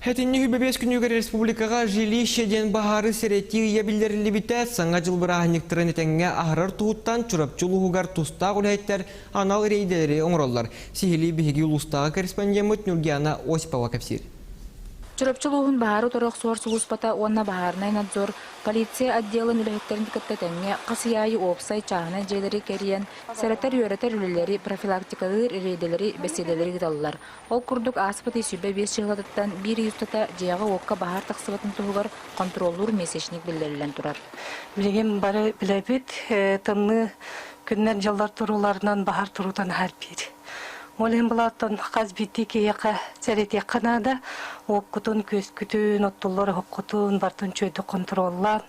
Этинни үбэбиэс күнүгэр республикаҕа жилище диэн баһаары сэрэтии ыйа биллэриллибитэ, Саҥа дьыл бырааһынньыктарын этэҥҥэ аһарар туһуттан Чурапчы улууһугар тустаах үлэһиттэр анал рейдэлэри оҥороллор. Сиһилии биһиги улуустааҕы корреспондеммыт Нюргиана Осипова кэпсиир. Чурапчы улууһун баһаары утары охсуһар сулууспата уонна баһаарынай надзор полиция отделын үлэһиттэрин кытта тэҥҥэ хас ый аайы уопсай чааһынай дьиэлэри кэрийэн, сэрэтэр-үөрэтэр үлэлэри, профилактикалыыр рейдэлэри, бэсиэдэлэри ыыталлар. Ол курдук, ааспыт ый 25 чыһылатыттан биир ый устата дьиэҕэ-уокка баһаар тахсыбатын туһугар хонтуруоллуур месячник биллэриллэн турар. Билигин бары билэбит, тымныы күннэр-дьыллар турууларынан баһаар туруутан аһар биир. Ол иһин былааттан хас биирдии киһиэхэ сэрэтиэххэ наада. Уоккутун, күөскүтүн, оттуллар оһоххутун бартын үчүгэйдик хонтуруоллаан,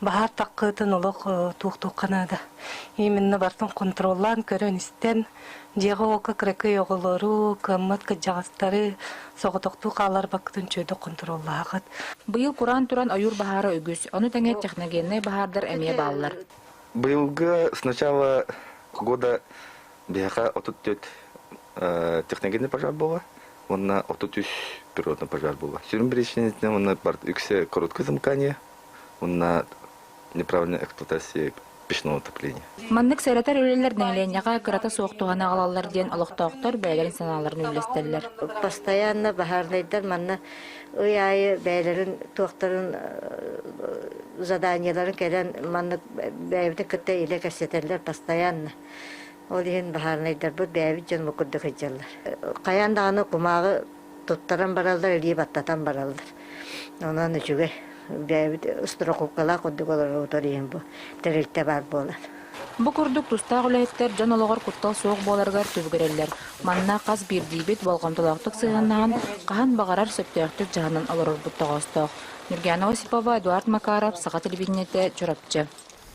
баһаар таххыытын олох туохтуохха наада. Именно бартын хонтуруоллаан, көрөн-истэн, Дьиэҕэ-уокка кыракый оҕолору, кыаммат кырдьаҕастары соҕотохтуу хаалларбаккытын үчүгэйдик хонтуруоллаһаҕыт. Быйыл кураан туран ойуур баһаара үгүс, ону тэҥэ техногеннай баһаардар эмиэ бааллар. Быйылгы с начала года биһиэхэ 34 техногенный пожар буолла уонна 33 природный пожар буолла. Сүрүн причинэтинэн уонна үксэ короткое замыкание уонна неправильная эксплуатация печного отопления. Маннык сэрэтэр үлэлэр нэһилиэнньэҕэ кырата суох туһаны аҕалаллар диэн олохтоохтор бэйэлэрин санааларын үллэстэллэр. Постоянно баһаарынайдар манна ый аайы бэйэлэрин туохтарын заданиеларын кэлэн маннык бэйэбитин кытта илэ кэпсэтэллэр постоянно. Ол иһин баһаарынайдарбыт бэйэбит дьон курдук сылдьаллар. Хайаан даҕаны кумааҕы туттаран бараллар, илии баттатан бараллар. Онон үчүгэй. Бэйэбит страховкалаах курдук олорор иһин бу тэрилтэ баар буолар. Бу курдук тустаах үлэһиттэр дьон олоҕор куттал суох буоларыгар түбүгүрэллэр. Манна хас биирдиибит болҕомтолоохтук сыһыаннаһан, хаһан баҕарар сөптөөхтүк дьаһанан олорорбут тоҕоостоох. Нюргиана Осипова, Эдуард Макаров, Саха телевидениетэ, Чурапчы.